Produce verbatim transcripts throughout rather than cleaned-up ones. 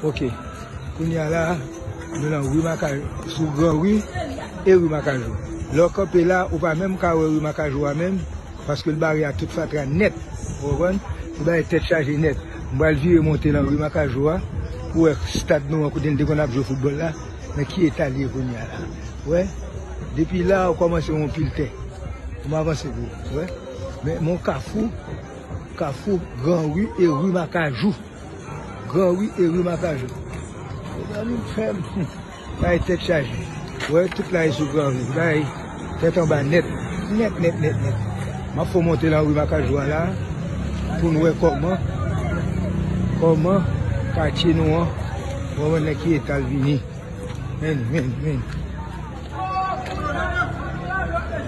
Ok. Kounye a la, nou nan ri Makajou, sou gran ri e ri Makajou. Lè w kanpe la, ou pa menm ka wè ri Makajou a menm, paske l bare a tout fatra nèt. Ou konprann? Li bare tèt chaje nèt. M pral vire monte nan ri Makajou a, pou wè stad nou an, kote n te konn ap jwe foutbòl la, nan ki eta l ye kounye a la. Ou wè? Depi la, ou kòmanse yon pil tè. M avanse pou ou wè. Men, men yon kafou, kafou, gran ri e ri Makajou. Gran ri e ri Makajou. Mezanmi, m fè m. Bay tèt chaje. Wè, tout la e sou gran ri. Bay tèt anba nèt. Nèt, nèt, nèt, nèt. M ap fè w monte nan ri Makajou a la, pou n wè kòman, kòman katye nou an, kòman nan ki eta l vini. Men, men, men.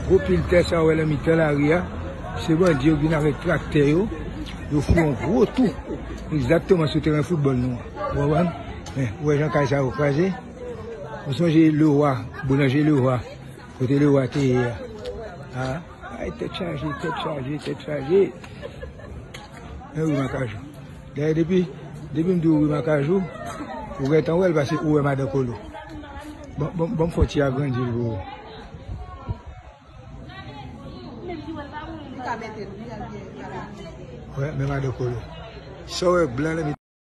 Gwo pil tè sa w wè nan mitan lari a, se bandi yo vin avèk traktè yo, yo fè yon gwo tou, egzakteman sou teren foutbòl nou an. Ou konprann? Men, ou wè jan kay sa yo kraze? Ou sonje Lewa, boulanje Lewa, kote Lewa te ye a? A, ay, tèt chaje, tèt chaje, tèt chaje. Men wi, Makajou. Dayè, depi, depi m di w wi Makajou, ou gentan wè l pase ou wè Madan Kolo. Bon, bon, bon, m fè w ti agrandi l pou ou. Wè, men Madan Kolo. Sa w wè blan nan